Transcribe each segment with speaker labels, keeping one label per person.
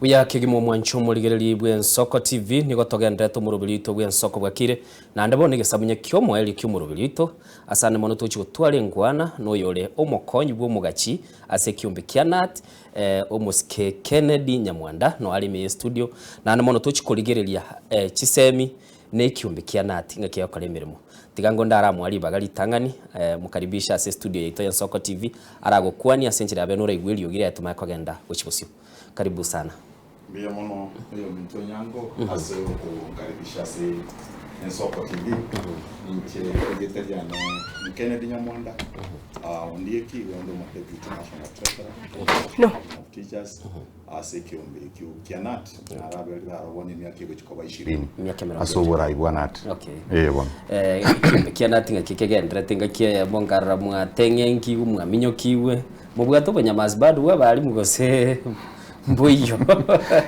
Speaker 1: Buya kegima omwancho omorigereria bw'Ensoko TV, nigo togenderete omoroberi oito bw'Ensoko bwakire, naende bono egesamunye ki'omoerio ki'omoroberi oito, ase ande mono tochi gotwara enkwana noyore omokonyi bw'omogachi ase ekiombe kia Nat, omosike Kennedy Nyamwanda, noyo are ime y'estudio, naende mono tochi korigereria chisemi na ekiombe kia Nat ng'aki egokora emeremo. Tiga ngo ndaramoa ribaga ritang'ani, mokaribishe ase estudio yaito y'Ensoko TV, aragokwanie ase enchera ya bene oraigwe eriogi riaye tomanye kogenda gochia bosio. Karibu sana.
Speaker 2: Mbuya mono oyominto Onyango ase okonkaribisha ase Ensoko TV. Inche erieta riane ni Kennedy Nyamwanda, Ondieki, igo onde omo Deputy National Treasurer of Teachers ase ekeombe ekio kia KNUT, naraberire aro bono emiaka egochia koba ishirini
Speaker 1: Emiaka emerongo
Speaker 2: ase
Speaker 1: ebere.
Speaker 2: oborai bwa KNUT.
Speaker 1: Okay.
Speaker 2: Eh bono.
Speaker 1: Ekeombe kia KNUT ng'aki kegenderete ngaki eyemo nkarora mwateng'enkigwe mwaminyokigwe. Mobwate obonyamasi bado bw'abalimu gose mboiyo?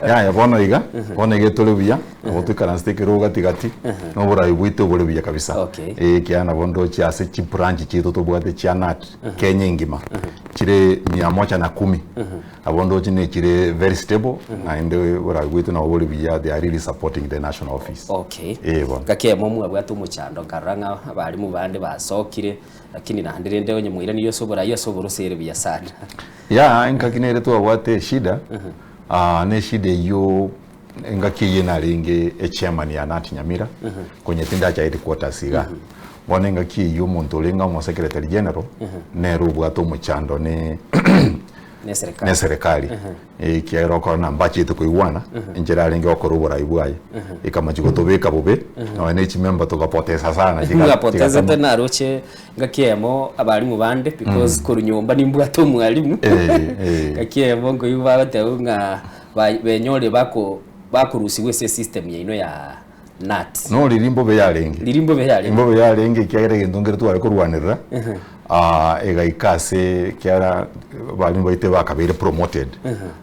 Speaker 2: Yaya bono iga, bono iga tore buya, nabo toikaransete ekerogo gati gati, na oborai bwaito bore buya kabisa.
Speaker 1: Okay.
Speaker 2: Eh, ekiagera nabo ndoche ase chibranch chiaito tobwate chia KNUT, Kenya engima, chire mia moja na kumi, nabo ndoche ne chire very stable, naende oborai bwaito nabo bore buya, they are really supporting the national office.
Speaker 1: Okay.
Speaker 2: Eh bono.
Speaker 1: Ngaki eyemo mwabwate omochando nkarora ng'a abalimu bande basokire, Lakini naende rende onye mwairanirie ase oborai ase oborose ere buya sana.
Speaker 2: Yah engaki nere twabwate eshida, na eshida eyio engaki eyio narenge echairman ya KNUT Nyamira, konya tindacha headquarters igaa. Bono engaki eyio omonto orenge omo secretary general, nere obwate omochando ne
Speaker 1: Neserikari.
Speaker 2: neserikari ekiagera okora na mbachete koigwana enchera arenge gokora oborai bwaye ekamachia gotobeka bobe nonya ne chimember togapotesa sana chiga-
Speaker 1: Mwapotezete
Speaker 2: chigatama.
Speaker 1: naroche ngaki eyemo abalimu bande because korwa nyomba nimbwate omwalimu
Speaker 2: Eh, eh.
Speaker 1: ngaki eyemo nkoigwa bagoteba ng'a ba- benyore bako bakorusigwa ase esystem yaino ya KNUT.
Speaker 2: No riria mbobe yarenge.
Speaker 1: Riria mbobe yarenge.
Speaker 2: Mbobe yarenge ekiagera egento nkere tware korwanerera, egaika ase ekiagera abalimu baito bakabeire promoted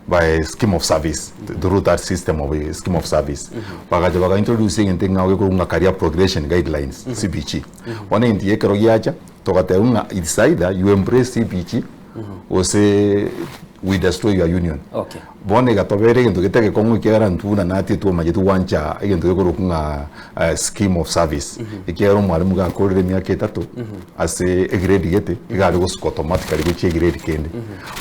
Speaker 2: by scheme of service, through that system of scheme of service. Bagacha baka introduce egento ekeng'ao gekorokwa ng'a career progression guidelines, CPG. Bono egento eke ekero giacha, togateba ng'a it's either you embrace CPG gose we destroy your union.
Speaker 1: Okay.
Speaker 2: Bono egatobera egento gete egekong'u ekiagera intwe buna natie twamanyete gwancha egento gekorokwa ng'a scheme of service, ekiagera omwalimu gakorire emiaka etato ase egrade gete, iga are gosuka automatically gochia egrade kende.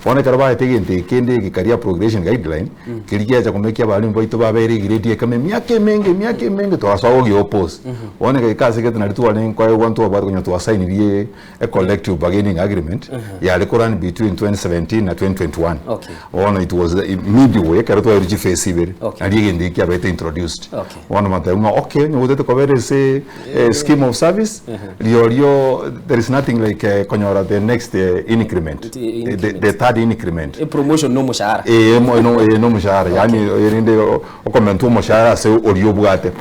Speaker 2: Bono ekero baete egento eke kende eke career progression guideline, keria giacha komekia abalimu baito babere egrade ekemo emiaka emenge emiaka emenge togasoa gogi oppose. Bono egaika ase gete nario twarenge koegwa ntwabwate konya twasainirie a collective bargaining agreement yare ko run between 2017 na 2021
Speaker 1: Okay.
Speaker 2: bono it was midway ekero twairwe chiphase ibere
Speaker 1: Okay.
Speaker 2: nario egento eki kiabete introduced
Speaker 1: Okay.
Speaker 2: bono bateba ng'a okay onye gotete kobera ase scheme of service riorio there is nothing like konyora the next increment
Speaker 1: Nti-
Speaker 2: the third increment
Speaker 1: Epromotion na omoshahara.
Speaker 2: Ee, mo- no- ee, nomoshahara yaani erinde okomentwa omoshahara ase oria obwate.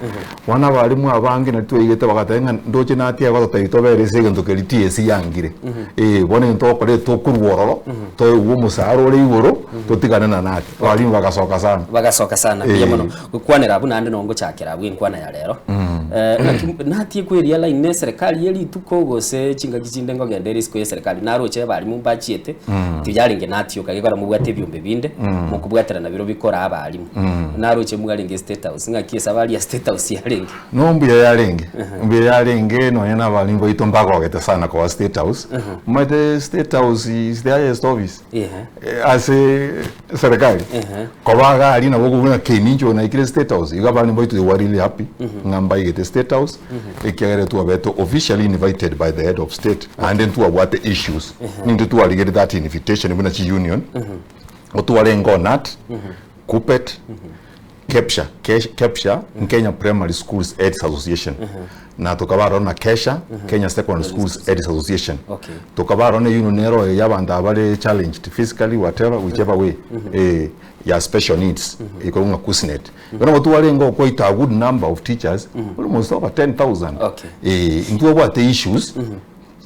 Speaker 2: Bono abalimu abange nari twaigete bagateba ng'a ndoche natia gototebia tobere ase egento keria TSC yangire. Ee, bono egento togokora tokorwa ororo, toegwe omosara ore igoro, totigane na nati. Abalimu bagasoka sana.
Speaker 1: Bagasoka sana mbuya
Speaker 2: Ee.
Speaker 1: mono. Gokwanera abwo naende noo ngochakera abwo enkwana ya rero. Naki natie kweria line na eserekari ye rituko gose chingaki chinde nkogenda ere isiko ye eserekari naroche abalimu mbachiete tiyarenge natioka gekogera mobwate ebiombe binde mokobwaterana biro bikoraa abalimu. Naroche mwarenge state house ng'aki esabari ya state house yarenge?
Speaker 2: No mbuya yarenge, mbuya yarenge nonya na abalimu baito mbagogete sana koba state house. Omanyete state house is the highest office ase serikali. Koba iga aria nabo okobua ng'a kei ninche oyo naikire state house. Igo abalimu baito they were really happy ng'a mbaigete state house ekiagera twabete officially invited by the head of state naende ntwabwate issues. Nintwe twarigeretie that invitation buna chi union, otwarenge ONAT, KUPPET, KEPSHA, KEPSHA, Kenya Primary Schools Heads Association, na tokaba aroro na KESHA, Kenya Secondary Schools Heads Association.
Speaker 1: Okay.
Speaker 2: Tokaba aroro na union ero ya abanto abare challenged physically whatever whichever way eh, ya special needs ekorwa ng'a KUSNET. Bono nabo twarenge quite a good number of teachers almost over 10,000.
Speaker 1: Okay.
Speaker 2: Eh, intwabwate issues.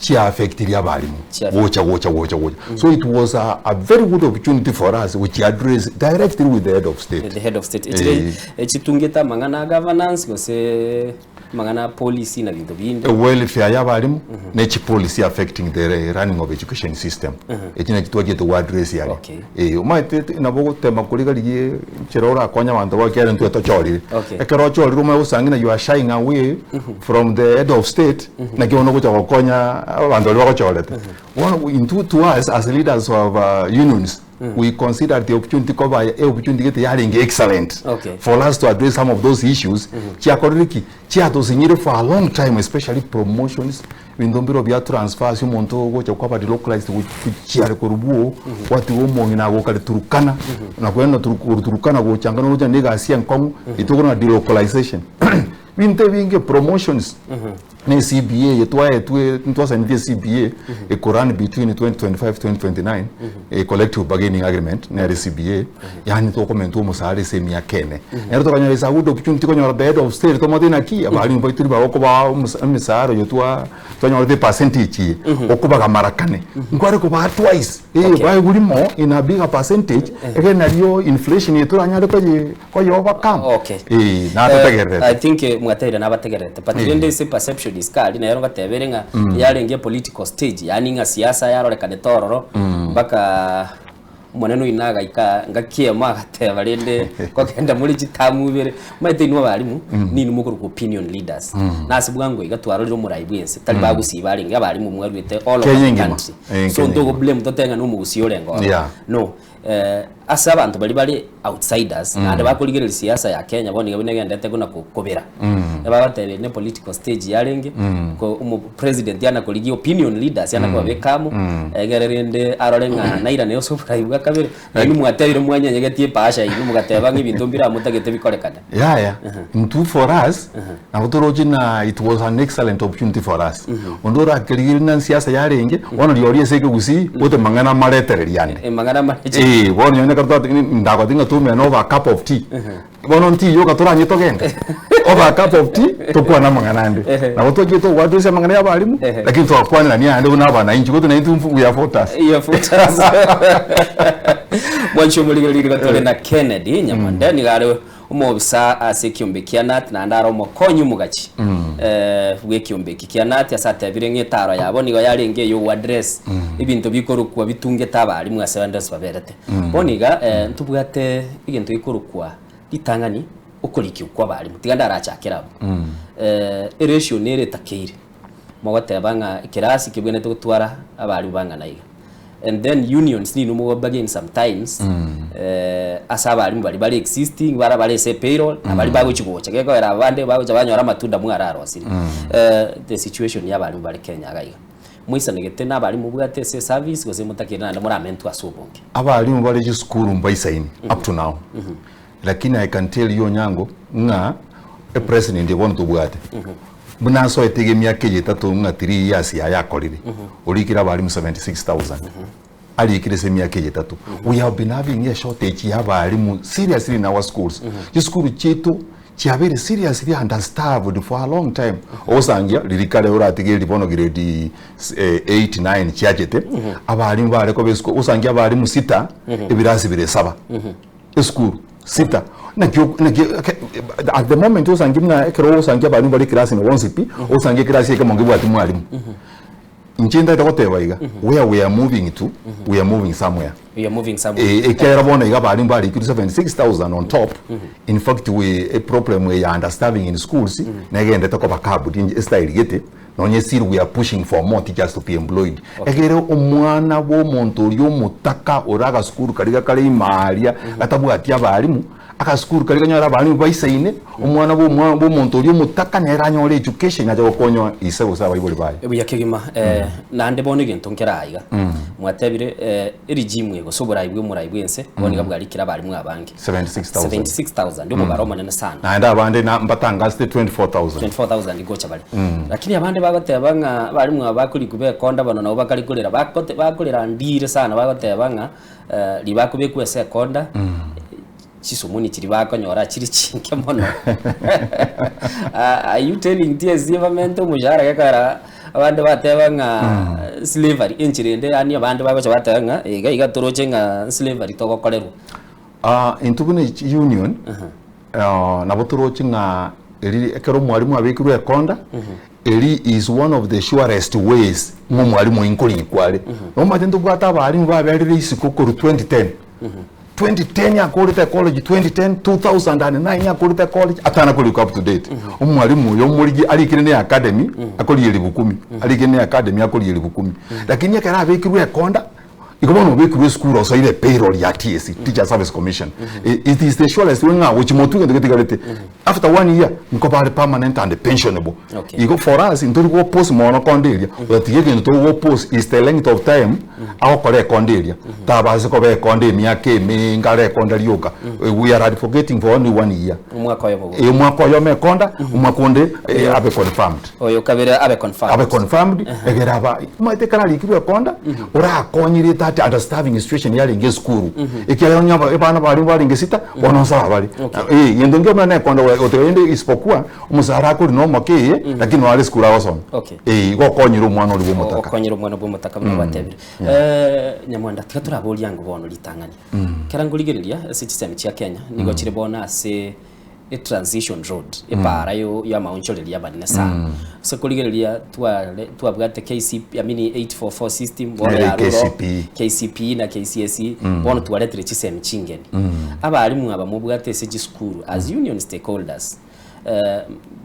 Speaker 2: Chiaaffectiri abalimu
Speaker 1: Chiaffect.
Speaker 2: gocha gocha gocha gocha so it was a, a very good opportunity for us which address directly with the head of state
Speaker 1: The head of state. Echire
Speaker 2: Eh.
Speaker 1: echitungete amang'ana a governance gose amang'ana a policy na binto binde.
Speaker 2: Welfare ya abalimu ne chipolicy affecting the running of education system echi nachi twachete go address aria
Speaker 1: Okay.
Speaker 2: Eh, omanyete nabo ogotema koriga rigia enchera orakonye abanto bao ekiagera intwe tochorire
Speaker 1: Okay.
Speaker 2: ekero ochorire omanye gosanga ng'a you are shying away from the head of state naki bono ogocha gokonya abanto baria bagochorete bono intwe to us as leaders of unions we consider the opportunity koba e opportunity gete yarenge excellent
Speaker 1: Okay.
Speaker 2: for us to address some of those issues chiakorire ki chiatosinyire for a long time especially promotions ebinto mbiro bia transfers omonto ogocha kwaba delocalized gochia are korwa bwoo gwatiga omong'ina agokare Turkana na kwenda korwa Turkana gocha nka noroche na egasi enkong'u etokora delocalization Binto ebinge promotions na eCBA eye twaetwe ntwasaineti eCBA ekorun between 2025 2029 a collective bargaining agreement nere CBA yaani tokomentwa omosara ase emiaka ene nere tokanyora is a good opportunity konyora the head of state tomote naki abalimu baito ribaga okoba emisara oyo twa twanyorete epercentage eye okobaga mara kane nkware kobaa twice eh
Speaker 1: Okay.
Speaker 2: baegwe rimo in a bigger percentage egere nario inflation eye toranyare koye koye overcome
Speaker 1: Okay.
Speaker 2: eh natotegererete
Speaker 1: I think eh, mwateire nabategererete but rende ase perception isiko aria nero ngateba ere ng'a yarenge political stage yaani ng'a siasa yarorekanete ororo mpaka omonene oino agaika ngakiemo agateba rende kogenda more chitamu ibere omanyete inwe abalimu ninwe mokorokwa opinion leaders na ase bwango iga twarorire omorai bwa ense tari bagusii barenge abalimu mwaruete all over
Speaker 2: Kenya
Speaker 1: the
Speaker 2: engima.
Speaker 1: country
Speaker 2: Eh,
Speaker 1: so
Speaker 2: Kenya
Speaker 1: ntogo
Speaker 2: engima.
Speaker 1: blame totebe ng'a na omogusii orenge ororo
Speaker 2: Yeah.
Speaker 1: no Ase abanto baria bare outsiders naende bakorigereria siasa ya Kenya bono iga buna egenderete buna kobera, ebagoteba ere ne political stage yarenge, ko omo president yana korigia opinion leaders yana kobabeka amo, egere rende arore ng'a nairane ase oborai bwa kabere, nainwe mwatebire mwanyenyegetie ebahasha yaino mogateba ng'a ebinto mbire motagete bikorekane.
Speaker 2: Yaya, intwe for us, nabo toroche ng'a it was an excellent opportunity for us. Onde orakerigereria ng'a siasa yarenge, bono rirorio ase ekegusii, gote mang'ana amaretereria ande.
Speaker 1: Amang'ana amareche.
Speaker 2: Eh, bono nonye ekero twate ndagotebi ng'a twaumerane over a cup of tea, bono ntiyo yoka toranye togende, over a cup of tea, tokwane amang'ana ande. Nabo twachete togwatisia amang'ana ya abalimu, lakini twakwanerania ande buna abananchi, gote naintwe we are voters.
Speaker 1: Iyo voters. Mwanche omorigereria nigo tore na Kennedy Nyamande nigo are omobisa ase ekiombe kia Nat naende are omokonyi omogachi eh, bw'ekiombe eki kia Nat ase atebire ng'a etaro yabo nigo yarenge eyo address ebinto bikorokwa bitungete abarimu ase bande ase baberete. Bono iga eh, ntobwate egento gekorokwa ritang'ani okorikia kwa abarimu tiga ndarachakere abwo. Eh, eratio nere etakeire mogoteba ng'a ekerasi kebwenerete gotwara abarimu bang'ana iga. And then unions ninwe mogo bargain sometimes eh, ase abarimu baria bare existing bara bare ase payroll na baria bagochi gocha gekogera abande bagocha banyora amatunda mwararosire eh, the situation ya abarimu bare Kenya iga iga moisanegete na abarimu mobwate ase eservice gose motakire naende moramentwe ase obonge.
Speaker 2: Abarimu bare chisukuru mbaisaini up to now Lakini I can tell you Onyango ng'a epresident eye bono tobwate buna asoete iga emiaka eye etato ng'a 3 years yaye akorire orikire abalimu 76000 arikire ase emiaka eye etato we have been having a shortage ya abalimu seriously in our schools chisukuru chiaito chiabeire seriously understaffed for a long time ogosangia riria kare oratigereria bono grade 8 9 chiachete abalimu bare koba esukuru ogosangia abalimu sita ebirasi bire saba esukuru sita naki naki at the moment osange buna ekero ogosangia abalimu bare ekerasi ime bonsi pi osange ekerasi ekemo ngebwati mwalimu inche ntagete goteba iga where we are moving to we are moving somewhere
Speaker 1: We are moving somewhere.
Speaker 2: Eh, ekiagera bono iga abalimu barikirwe 76000 on top in fact we a problem we are understaffing in schools negendete koba curbed inche estyle gete Nonye still we are pushing for more teachers to be employed. Ekere omwana bwa omonto oria omotaka ore agasukuru karia gakare ime aria gatabwati abalimu, agasukuru karia kanyore abalimu baisaine, omwana bwa omwa bwa omonto oria omotaka nere anyore education ache gokonya ise gose abaibori baye.
Speaker 1: Buya kegima eh, naende bono egento nkere aa iga mwatebire eh, eregimu eye gose oborai bwa omorai bwa ense bono iga bwarikire abalimu abange
Speaker 2: 76,000.
Speaker 1: 76,000 omobaro omonene sana.
Speaker 2: Naende abande na mbatangasete 24,000.
Speaker 1: 24,000 ngocha bare. Lakini abande bagoteba ng'a abalimu aba bakorikwa bekonda bono nabo bakare korera bakote bakorera ndire sana bagoteba ng'a eh, ribakobekwa ase ekonda chisumuni chiria bakonyora chire chinke mono. Ah, are you telling TSC bamente omoshahara gekogera Abande bateba ng'a slavery, enchera ende yaani abande bagocha bateba ng'a iga iga toroche ng'a slavery togokorerwa.
Speaker 2: Ah, intwe buna echi union, ah, nabo toroche ng'a eri ekero omwalimu abekirwe ekonda, eri is one of the surest ways ng'a omwalimu oyi nkorikwa are. Nomanyete ntobwate abalimu baberire isiko korwa 2010, 2010 akorete ecollege 2010, 2009 akorete ecollege atana korikwa up to date. Omwalimu oyo omorigie arikire ne academy akoria elifu kumi, arikire ne academy akoria elifu kumi. Lakini ekero abekirwe ekonda, Igo bono obekirwe esukuru osoire payroll ya TSC, Teacher Service Commission. It is the surest way ng'a gochi motwe egento getigarete. After one year, nkoba are permanent and pensionable.
Speaker 1: Okay.
Speaker 2: Igo for us, ntori go oppose mono konda eria, otatiga egento togo oppose is the length of time agokora ekonda eria. Tabase koba ekonda emiaka emenge are ekonda rioka. We are advocating for only one year.
Speaker 1: Omwaka oyomo boka.
Speaker 2: Eh, omwaka oyomo ekonda, omwaka onde eh, abe confirmed.
Speaker 1: Oyo kabere abe confirmed.
Speaker 2: Abe confirmed, egere aba omanyete ekero arikirwe ekonda, orakonyire that understanding situation yarenge esukuru. Ekiagera onye aba abana baria barenge sita, bono nsaba bare.
Speaker 1: Okay.
Speaker 2: Eh, gento nkio buna na ekonda gotiga rende isipokuwa, omosara akori na omoke eye, lakini noare esukuru agosoma.
Speaker 1: Okay.
Speaker 2: Eh, igo okonyire omwana oria bwa omotaka.
Speaker 1: Okonyire omwana bwa omotaka buna gwatebire. Nyamwanda, tiga toraborie ango bono ritang'ani. Ekero nkorigereria ase chisemi chia Kenya, nigo chire bono ase etransition road, epaara yo y'amaonchoreria amanene sana. Ase korigereria tware twabwate KCP, I mean 844 system, bono
Speaker 2: Nere
Speaker 1: yarure oo,
Speaker 2: KCPE.
Speaker 1: KCPE na KCSE, bono twaretire chisemi chingeni. Abalimu aba mobwate ase chisukuru as union stakeholders,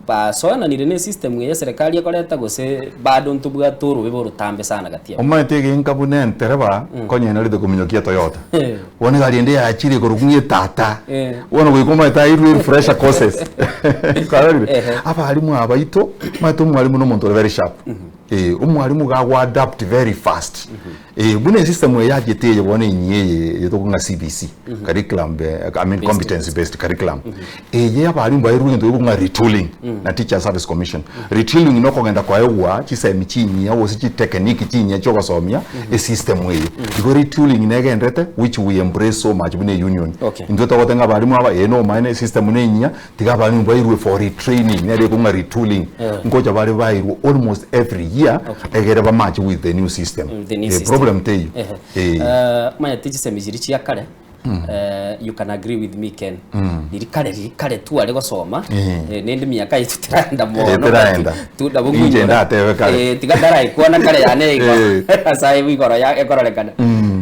Speaker 1: Basoananire ne system eye eserekari ekoreta gose bado ntobwate orobe orotambe sana gati yabo?
Speaker 2: Omanyete egenka buna entereba konya enarete kominyokia Toyota. Bono egari ende yachire ekorokwa ng'a etata. Bono goika omanyete airwe refresher courses. Kwarorire? Abalimu aba baito, omanyete omwalimu na omonto ore very sharp. Omwalimu iga ago adapt very fast. Buna esystem eye yachete eye bono enyia eye eye tokong'a CBC, curriculum I mean competence based curriculum. Eye abalimu bairwe egento gekong'a retooling na Teacher Service Commission. Retooling nokogenda koegwa chisemi chinyia gose chitekeniki chinyia chiogosomia esystem eye. Igo retooling negenderete which we embrace so much buna eunion.
Speaker 1: Okay.
Speaker 2: Intwe togoteba ng'a abalimu aba ee nomaene esystem nenyia Tiga abalimu bairwe for retraining, nere ekong'a retooling, ngocha bare bairwe almost every year egere ba match with the new system.
Speaker 1: The new
Speaker 2: Eh,
Speaker 1: system.
Speaker 2: problem teiyo.
Speaker 1: Ehe.
Speaker 2: Eh.
Speaker 1: Eh, omanyete chisemi chiria chia kare eh, you can agree with me Ken riri kare riri kare tware gosoma
Speaker 2: Eh.
Speaker 1: eh, nende miaka yaito teraenda mono
Speaker 2: Eh, teraenda.
Speaker 1: Tu- nabo
Speaker 2: Inche
Speaker 1: nkoinyora.
Speaker 2: ndatebe kare.
Speaker 1: Eh, tiga ndaraikwana kare yane igo
Speaker 2: Eh.
Speaker 1: ase igoro ya ekororekana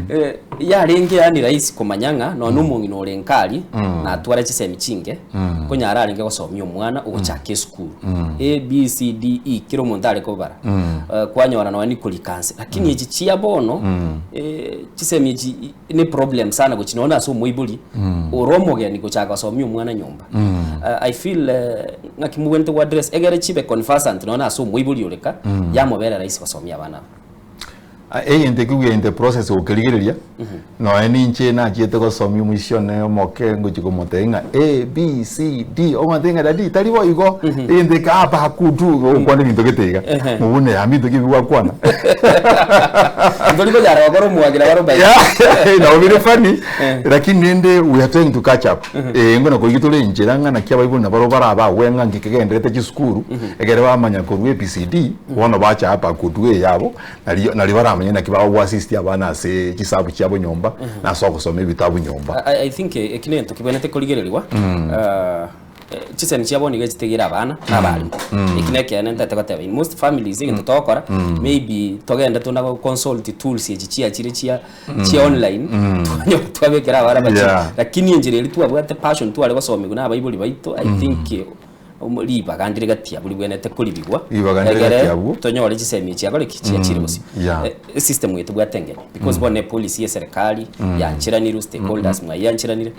Speaker 1: Eh, Yarenge yaani rahisi komanya ng'a nonya omong'ina ore nkari natware chisemi chinke, konyara arenge gosomia omwana ogochaka esukuru. A, B, C, D, E, kera omonto are kobara. Eh, kwanyora nonya ni korika nse. Lakini echi chia bono, eh, chisemi echi i- ne problem sana gochi nonya ase omoibori, ore omogeni gochaka gosomia omwana nyomba. Eh, I feel eh, ng'aki mobwenerete go address egere chibe conversant nonya ase omoibori ore ka, yamobera rahisi gosomia abana aba.
Speaker 2: Egento ekio we are in the process gokerigereria, nonya ninche nachiete gosomia omoisia one omoke ngochia komotebia ng'a A, B, C, D, ogontebia ng'a daddy tari bo igo, egento eke a ba ku tu ogokwana ebinto gete iga, mobune yamba ebinto ki ebi gwakwana.
Speaker 1: Ntori konyara gokora omwagera bare obae.
Speaker 2: Nabo bire funny, lakini rende we are trying to catch up. Eh, ng'o nakoigwa tore enchera ng'a naki abaibori nabarobwo barabe abwo ng'a nki kegenderete chisukuru, ekere bamanya korwa ABCD, bono bacha apa kudua eyabo, nario nario baramanye naki bagoassist abana ase chisabu chiabo nyomba, na ase ogosoma ebitabu nyomba.
Speaker 1: I, I think eh, eki nento kibwenerete korigereriwa Ah, eh, chisemi chia bono iga chitigire abana na abarimu eki nekeene ntete goteba in most families egento togokora maybe togende tuna go consult tools echi chiachire chia chia online twanyora twabekera abana bachi
Speaker 2: Yeah.
Speaker 1: lakini enchera eria twabwate passion tware gosomiwa na abaibori baito I think eh, Omo ribaga ndire gati abwo ribwenerete koribigwa,
Speaker 2: Ribaga ndire
Speaker 1: egere
Speaker 2: gati abwo.
Speaker 1: tonyore chisemi chiakore ki chiachire bosio.
Speaker 2: yeah.
Speaker 1: Eh, esystem eye tobwate engeni because bono epolicy ya eserekari yancheranirwe, stakeholders mwaiancheranire.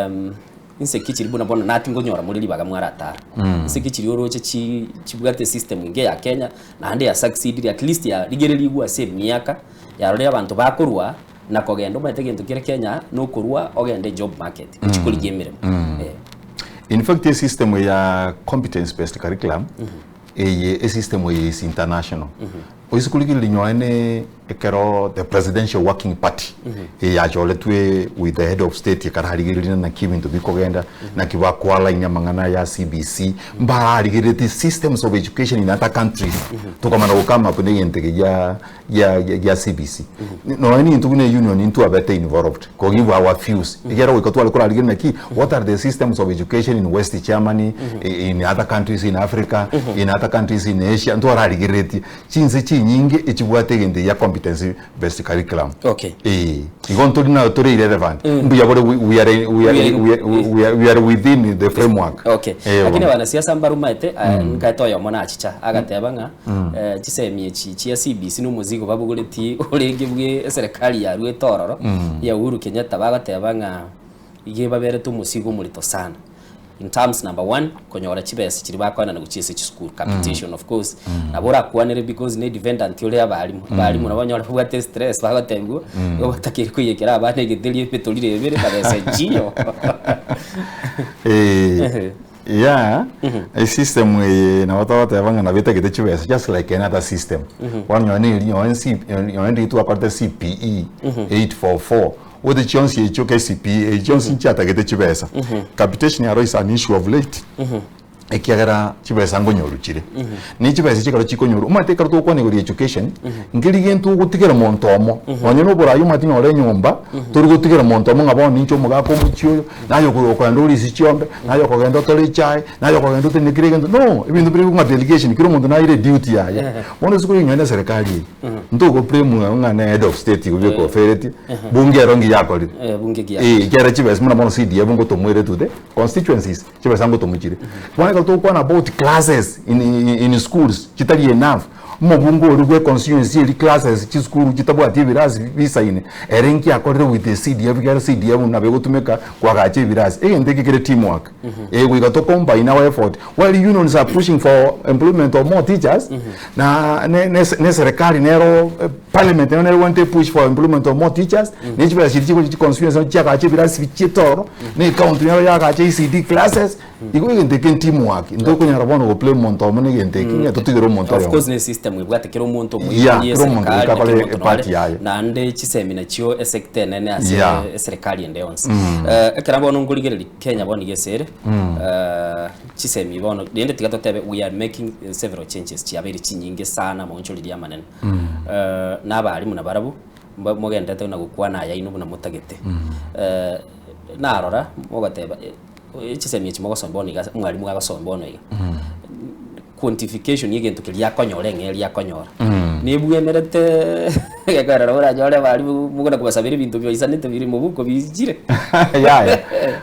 Speaker 1: Em, inse ki chiri buna bono nati nkonyora more ribaga mwaratara. Inse ki chiri oroche chi chibwate esystem engiya ya Kenya, naende ya succeedire at least yarigererigwe ase emiaka, yarorire abanto bakorwa na kogenda omanyete egento kere Kenya nokorwa ogende job market gochia korigia emeremo. Eh.
Speaker 2: In fact esystem eye ya competence based curriculum eye esystem eye is international. Oise korigereria nyoe ne ekero the presidential working party eyachoretwe with the head of state ekararigereria naki ebinto bikogenda, naki bakoalign amang'ana ya CBC, mbararigereretie systems of education in other countries, tokamana go come up na egento eke gia gia gia CBC. Nonye nintwe buna eunion intwabete involved ko give our views, ekiagera goika tware korarigereria naki what are the systems of education in West Germany, in other countries in Africa, in other countries in Asia, ntwararigereretie chinse chinyinge echibwate egento egia competency based curriculum.
Speaker 1: Okay.
Speaker 2: Eh, igo ntori na tore irrelevant. Mbuya bore we, we are we are, we are, we are, we are within the framework.
Speaker 1: Okay.
Speaker 2: Eh,
Speaker 1: Lakini
Speaker 2: bono.
Speaker 1: abanasiasa mbarumaete eh, nkaete oyomo nachicha agateba ng'a eh, chisemi echi chia CBC na omozigo babogoretie orenge bwe eserekari yaruete ororo ya Uhuru Kenyatta bagoteba ng'a iga ebaberete omosigo omorito sana. In terms number one, konyora chibesa chiria bakoenana gochia ase chisukuru, capitation of course, nabo orakwanere because ne dependant ore abalimu, abalimu nabo onyore babwate stress bagotebiwa, igo batakeire koiyekera abana egeteri emetoriro ebere kabesa nchiyo.
Speaker 2: Eh, yeah, esystem eye nabo togoteba ng'a nabo etagete chibesa just like any other system. Bono nonye na eri nonye C nonye ndiri twakorete CPE 844, Gose chionsi echio KCPE chionsi nchiatagete chibesa. Capitation aro is an issue of late. Ekiagera chibesa ngonyoru chire. Ne chibesa chikero chikonyoru, omanyete ekero togokwana igoro ya education, nkeri gento ogotigera monto omo, nonye na oborai omanyete nyore enyomba, tori gotigera monto omo ng'a bono ninche omogaka omochie oyo, naye oko okogenda orisia chiombe, naye okogenda otore echae, naye okogenda otenene kera egento, no! Ebinto bire ng'a delegation, kera omonto naire eduty yaye. Bono ase koinyora na eserekari eye. Ntogo blame ng'a ng'a ne head of state igo bweka oferetie, bunge ero ngiya akorire.
Speaker 1: Eh, bunge giya.
Speaker 2: Eh, ekiagera chibesa buna bono CDF ngotomwa to the constituencies, chibesa ngotomwa chire. Bono ekero togokwana about classes in, in, in schools chitari enough, omobunge oria bwe constituency eria classes chisukuru chitabwati ebirasi bisaine, ere nki akorire with the CDF ekiagera CDF nabo egotumeka koagacha ebirasi. Egento eke kere team work. Eh, goika to combine our effort. While unions are pushing for employment of more teachers, na ne ne ne serikali nero eh, parliament nero nero want push for employment of more teachers, ne chibesa chiri chigochi chi constituency nero chiagacha ebirasi bichiete ororo, ne county nero yagacha ECD classes, igo egento eke team work, ntokonyara bono go blame monto omo na egento eke, ng'a totigere omonto
Speaker 1: Of
Speaker 2: oyomo.
Speaker 1: course ne system ebwate kera omonto
Speaker 2: Yeah,
Speaker 1: omoiboria
Speaker 2: kera omonto
Speaker 1: eserikali
Speaker 2: goika
Speaker 1: na
Speaker 2: akore
Speaker 1: kera omonto
Speaker 2: epart
Speaker 1: nore
Speaker 2: yaye.
Speaker 1: naende chisemi nachio esector enene ase
Speaker 2: Yeah.
Speaker 1: eserikali ende yonsi. Eh, ekero bono nkorigereria Kenya bono iga ase ere, chisemi bono rende tiga totebe we are making several changes chiabeire chinyinge sana amaonchoreria amanene. Na abalimu nabarabwo mba mogenderete na gokwana aya inwe buna motagete. Narora mogoteba chisemi echi mogosoma bono iga omwalimu agosoma bono iga, quantification ya egento keria akonyora eng'eria akonyora, nebwenerete gekorera oranyore abalimu mokona kobasabera ebinto baisanete bire mobuko biichire.
Speaker 2: Yaya,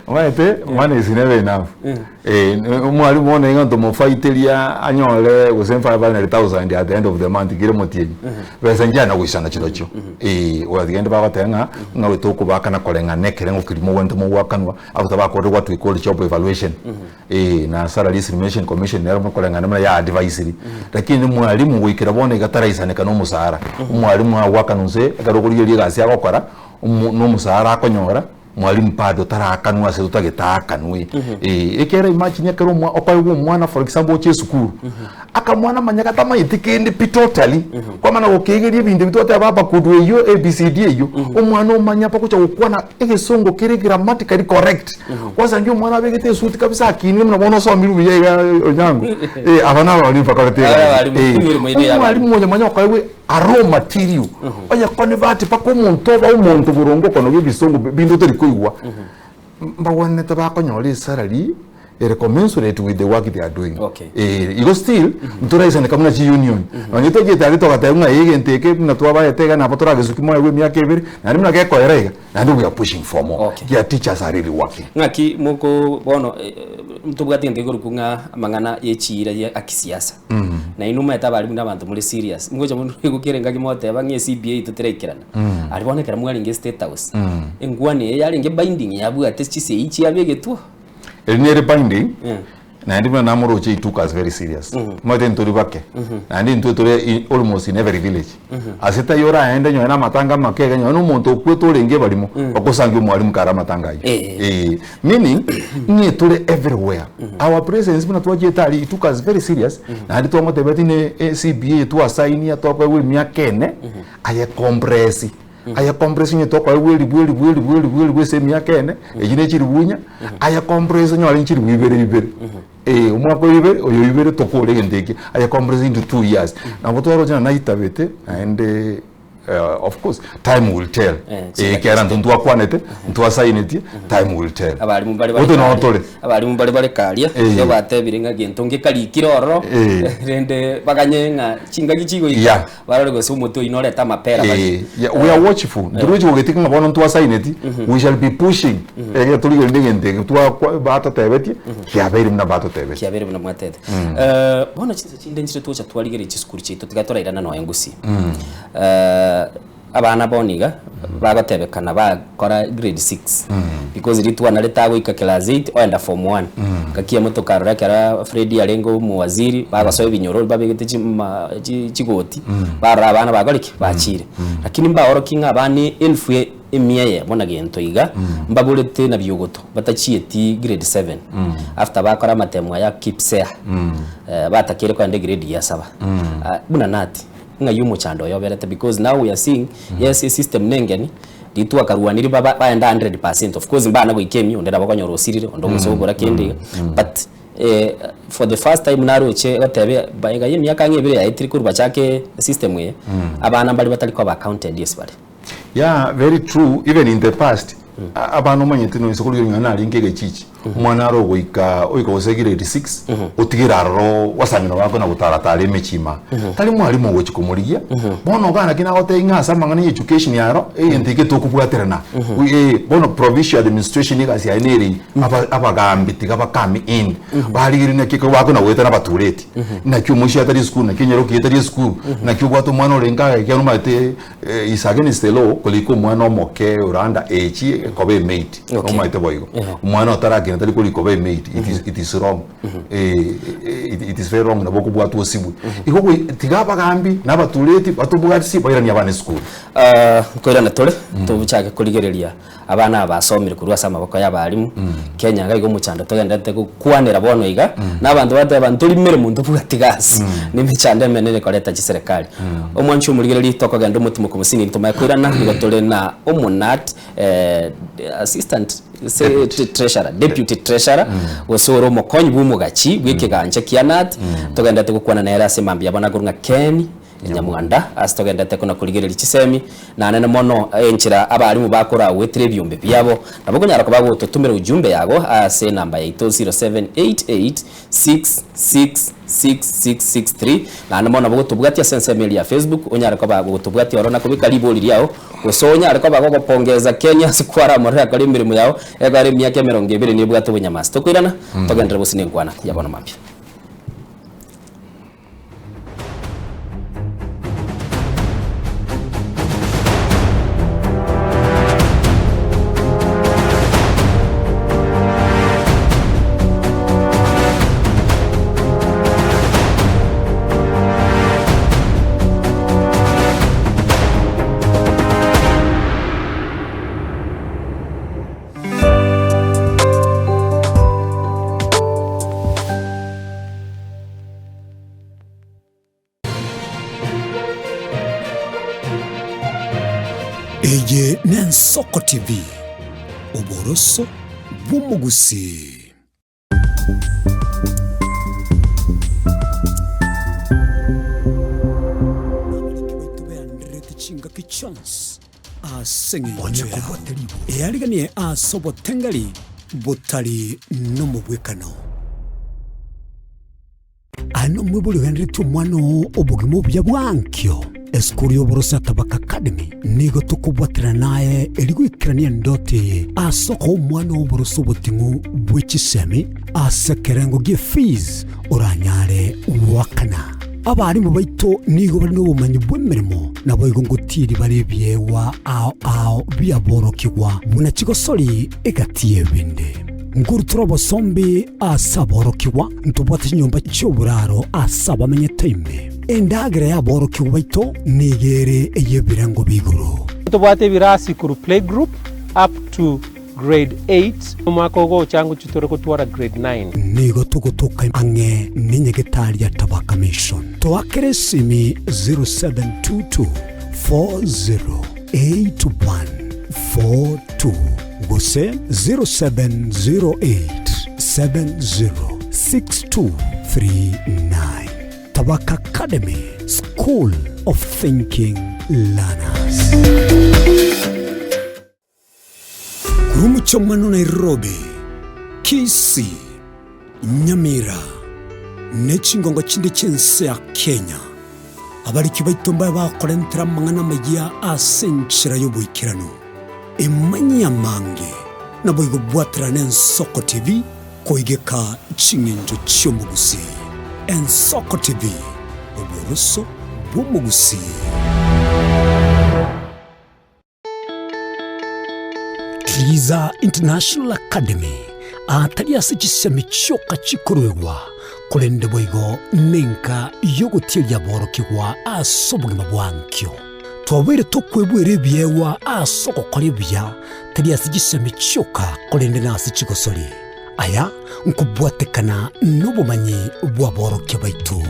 Speaker 2: omanyete money is never enough. Eh, omwalimu bono iga ntomofaiteria anyore gose 500,000 at the end of the month kere omotienyi, besa nchiana goisana chirochio. Eh, oratgende bagoteba ng'a ng'a goika tokobakana koreng'ana ekerengo keria mogwenerete mogwakanwa, abwo tabakorire what we call job evaluation. Ee, na Salary Estimation Commission nero mokoreng'ana buna ya advisory. Lakini omwalimu goikera bono iga taraisaneka na omosara. Omwalimu agoakana onse ekero okorigereria egasi agokora, omo na omosara akonyora, mwalimu bado tarakanwa ase totagete aakanwe. Ee, ekero imagine ekero omwa okoegwa omwana for example oche esukuru, akamwana manya gatamanyeti kende pi totally, kwamana gokeegeria ebinto ebi twateba abakudu eywo ABCD eywo, omwana omanya mpaka ocha gokwana egesongo kere grammatically correct. Kwanza inche omwana abegete esuti kabisa akinire buna bono osomire buya iga Onyango, eh, aba nabo abalimu bakorete
Speaker 1: Aba
Speaker 2: egasi.
Speaker 1: abalimu,
Speaker 2: Eh,
Speaker 1: emirimo ere ya
Speaker 2: omwalimu oyo manya okoegwa a raw material, oye convert mpaka omonto oba omonto boronge okonogia ebisongo binde otori koigwa, mbagwenerete bakonyora esalary ere commensurate with the work they are doing.
Speaker 1: Okay.
Speaker 2: Eh, igo still ntoraisaneka buna chi union. Nonye tochiete aria togateba ng'a egento eke buna twabaete iga nabo toragesuki moyo bwa emiaka ebere, naende buna gekoera iga, naende we are pushing for more.
Speaker 1: Okay.
Speaker 2: Their teachers are really working.
Speaker 1: Ng'aki moko bono ntobwate egento gekorokwa ng'a amang'ana ye chiira ya akisiasa. Na inwe omanyete abarimu na abanto more serious. Ngocha mono kera engaki mogoteba ng'a eCBA toteraikerana. Aria bono ekero mwarenge State House, engwana eye yarenge binding yabwate chisegi chiabegetwe.
Speaker 2: Eri nere binding,
Speaker 1: Eh.
Speaker 2: Naende buna namoroche he took us very serious. Omanyete ntori bake, naende intwe tore i- almost in every village. Ase taiyo oraende nonye na amatanga amake iga nonye na omonto okwete orenge ebarimo, okosangia omwalimu kare amatanga ayio. Eh. Meaning, ng'e tore everywhere. Our presence buna twachiete aria he took us very serious, naende twamotebetie ne CBA twasainia twakoegwa emiaka ene, aye compress. Aye compress onye tokoegwa eribu eribu eribu eribu eribu ase emiaka ene, eyio ne chiribu inya, aye compress onyore chiribu ibere ibere. Eh, omwaka oyo ibere, oyo ibere tokore egento eke, aye compress into 2 years. Nabo twaroche ng'a naitabete naende of course time will tell.
Speaker 1: Eh,
Speaker 2: Eh, ekiagera intwe ntwakwanete, ntwasainetie, time will tell.
Speaker 1: Abarimu mbare bare
Speaker 2: Gose noo
Speaker 1: karia,
Speaker 2: tore.
Speaker 1: abarimu mbare bare karia,
Speaker 2: Eh.
Speaker 1: nigo batebire ng'a gento ngekarikire ororo,
Speaker 2: Eh.
Speaker 1: rende baganye ng'a chingaki chigoika,
Speaker 2: Yeah.
Speaker 1: Barore gose omotwe oino orete amapera barie.
Speaker 2: Eh, yeah, we are watchful. Ntoruchi gogetika ng'a bono ntwasaineti, we shall be pushing. Egere torigerende egento eke twakwa batotebetie, kiabeire buna batotebetie.
Speaker 1: Kiabeire buna mwatete. Eh, bono chinsa chinde nchire togocha twarigereria chisukuru chiaito tiga torairana nonya Gusii. Eh, abana bono iga bagotebekana bakora grade 6 because ritwana ritagoika class 8 oenda form 1 ngaki emo tokarora ekero Freddy arenge omowaziri bagosoa ebinyoro babegete chima chigoti barora abana bakore ki bachire lakini mbaorokie ng'a abana elfu emia eyemo na gento iga mbaborete na biogoto batachieti grade 7 after bakora amatemo aya KPSEA batakeire kogenda egrade ya saba buna nati. Ng'ai omochando oyo oberete because now we are seeing yes esystem nengeni ritwakarwaniri baba baenda 100% of course mbana goika emi onde nabo okonyora osirire onde ogose gokora kende iga but for the first time naroche gotebe baega ya emiaka ang'e ebere yaetire korwa bachake esystem eye abana mbare batari koba accounted ase bare.
Speaker 2: Yeah, very true even in the past a- abana omanyete noise korigereria ng'a narenge egechichi omwana aro ogoika oika gose grade 6 otigere aroro wasang'ina bako na gotaratara emechie ima tari mwalimu ogochi komorigia bono iga naki nagotebia ng'a ase amang'ana ya education aro egento eke tokobwaterana eh, bono provincial administration egasi yaye nere eyio aba- abagambi tiga ba come in barigereria naki ekero bakona goeta na abatureti naki omoisia atari esukuru naki enyaroka eye etari esukuru naki obwate omwana orenge aya ekiagera omanyete Is against the law korika omwana omoke ore under age koba a maid.
Speaker 1: Okay.
Speaker 2: Omanyete boigo.
Speaker 1: Yeah.
Speaker 2: Omwana otarakina tari korika koba a maid. It is, it is wrong. Eh, it, it is very wrong nabo okobwatwa osibwe. Igo goi- tiga abagambi na abatureti batobwatisi bairanie abana esukuru.
Speaker 1: Ah, nkoirana tore tochake korigereria Abana aba basomire korwa ase amaboko y'abalimu, Kenya iga iga omochando togendererete gokwanera bono iga, na abanto bateba ntorimere monto obwati gasi, na emechando emenene ekoreta chiserekari. Omwanchi omorigereria tokogenda omotimoki omosini ntomanye koirana, nigo tore na omonat assistant se treasurer, deputy treasurer, gose ore omokonyi bwa omogachi bwa ekegancha kia nat, togendererete gokwana nere ase mambia bono akorwa ng'a Ken. Nyamwanda, ase togenderete kona-korigereria chisemi, na nene mono enchera abalimu bakoragwetera ebiombe biabo. Nabo okonyara koba gototomera ujumbe yago ase enamba yaito 0788666663. Naende mono nabo gotobwatia ase ensemo eria ya Facebook, onyare koba gotobwatia ororo na kobeka ribori riao, gose onyare koba gogopongeza Kenya ase kwaramorere akore emeremo yao, ekero emiaka emerongo ebere nebwate obonyamasi. Tokoirana, togenderere gose nenkwana ya bono mambia.
Speaker 3: Eye n'Ensoko TV, oboroso bw'omogusii. Abariki baito beandererete chingaki chionsi ase eng'encho yao, eariganie ase obotengeri botari nomobwekano. Aye nomwibori ogenderetie omwana oo obogima obuya bwa ankio. Esukuru y'oboroso ya Tabaka Academy nigo tokobwaterana naye erio goikerania endoto eye ase okoa omwana oo oboroso oboting'u bwe chisemi ase ekerengo gie fees oranyare goakana. Abarimu baito nigo bare nobomanyi bw'emeremo naboigo ngotiiri bare ebiegwa ao ao biaborokigwa buna chigosori egati y'ebinde. Nkorutora obosombi ase aborokigwa, ntobwate chinyomba chi'oboraro ase abamenyete ime. Endagera y'aborokigwa baito nigo ere ey'ebirengo b'igoro.
Speaker 4: Ntobwate ebirasi korwa playgroup up to grade 8, omwaka ogocha ngochia tore gotwara grade 9.
Speaker 3: Nigo togotoka ang'e nenyagetari ya Tabaka Mission. Toakere esimi 0722 408142 gose 0708 706239. Tabaka Academy, School of Thinking Learners. Korwa omochie Nairobi, Kisii, Nyamira, ne chingongo chinde chi'ense ya Kenya, abariki baito mbabe bakorentera amang'ana amayia ase enchera y'oboikeranu. Emanyie amange, naboigo bwaterane Ensoko TV koigeka ching'encho chi'omogusii. Ensoko TV, oboroso bw'omogusii. Triza International Academy atari ase chisemi chioka chikoruegwa, korende boigo nenka y'ogotieria aborokigwa ase obogima bwa nkio. Twabeire tokwebwera ebiegwa ase ogokora ebuya, tari ase chisemi chioka, korende nase chigosori. Aya nkobwatekana nobomanyi bw'aborokia baito.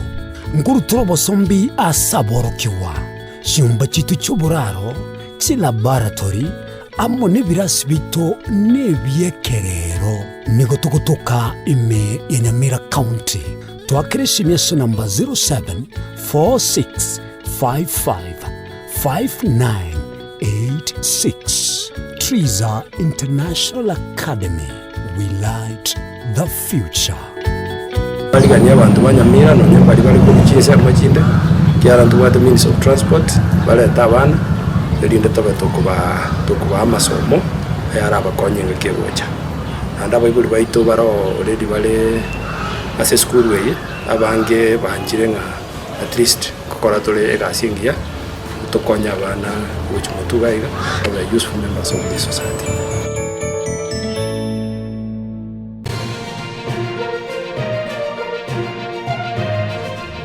Speaker 3: Nkorutora obosombi ase aborokigwa, chinyomba chiaito chi'oboraro, chilaboratory, amo nebirasi biaito nebi'ekerero. Nigo togotoka ime ya Nyamira County. Toakere esimi ase namba 0746555986. Triza International Academy, we light the future.
Speaker 5: Bariganie abanto ba Nyamira nonya mbaria bare korwa chinsemo chinde, ekiagera ntobwate means of transport, barete abana, erinde tobe tokobaa tokobaa amasomo ayarabakonye engaki egocha. Naende abaibori baito bare already bare ase esukuru eye, abange banchire ng'a at least nkokora tore egasi engiya, tokonye abana gochia motwe iga iga, babe useful members of this society.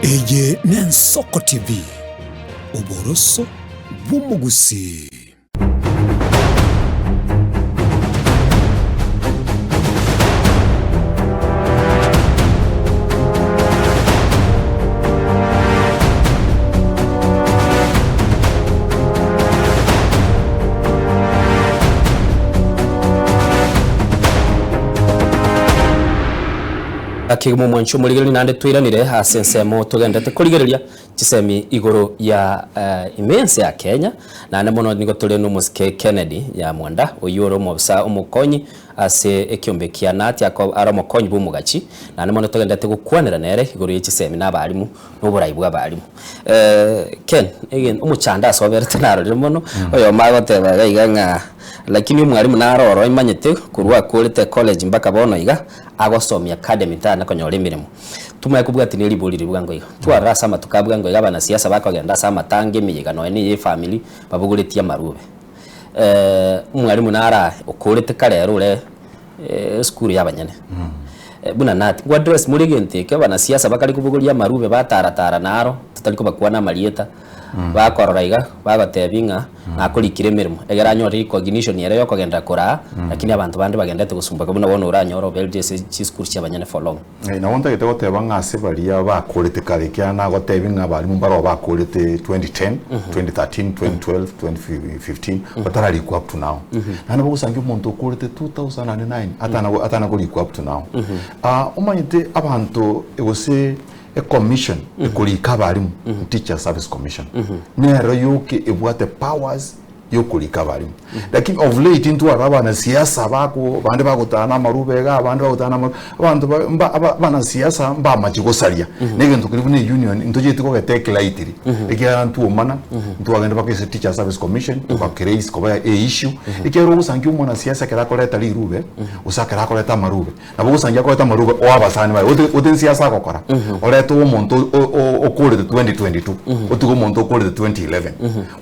Speaker 3: Eye n'Ensoko TV, oboroso bw'omogusii.
Speaker 1: Gaki momwanche omorigereria naende twairanire ase ensemo togenderete korigereria chisemi igoro ya ime ense ya Kenya naende mono nigo tore nomosike Kennedy Nyamwanda oyio ore omobisa omokonyi ase ekiombe kia Nati are omokonyi bw'omogachi naende mono togenderete gokwanera nere igoro ye chisemi na abalimu na oborai bwa abalimu. Ken, egen omochando ase oberete narorire mono, oyomo agoteba iga iga ng'a lakini omwalimu naro oro imanyete korwa akorete ecollege mpaka bono iga, agosomia academy tana konyora emeremo. Tumanye kobwatia ne ribori riria bwango iga. Twarora ase amatuko a bwango iga abanasiasa bakogenda ase amatanga emeyega nonya na eye efamiri, babogoretie amarube. Omwalimu naro aye okorete kare ere ore esukuru ya abanyene. Buna nati, ngwa address more egento eke abanasiasa bakare kobogoria amarube bataratara naro, totari kobakwana amarieta, bakorora iga, bagotebia ng'a nakorikire emeremo, egere anyore recognition ere yokogenderera koraa, lakini abanto bande bagenderete gosumbeka buna bono oranyore oberire ase chisukuru chia abanyene for long.
Speaker 2: Nabo ntagete goteba ng'a ase baria bakorete kare, ekiagera nagotebia ng'a abalimu mbaroo bakorete 2010, 2013, 2012, 2015, batararikwa up to now. Naende bogosangia omonto okorete 2009 atana atana korikwa up to now. Omanyete abanto gose ecommission ekorika abalimu, Teachers Service Commission, nero yoka ebwate powers yokorika abalimu. Lakini of late ntware abanasiasa bako bande bagotana amarube iga abande bagotana amarube abanto ba mba aba abanasiasa mbamache gosaria na egento keria buna eunion ntochieti kogetake lightly ekiagera ntwomana ntwagenda mpaka ase teacher service commission togakeraise koba e issue ekiagera ogosangia omwanasiasa ekero akoreta rirube gose ekero akoreta amarube Nabo ogosangia akorete amarube o abasani baye, ote ote ensiasa agokora, orete omonto o- o- okorete 2022, otige omonto okorete 2011.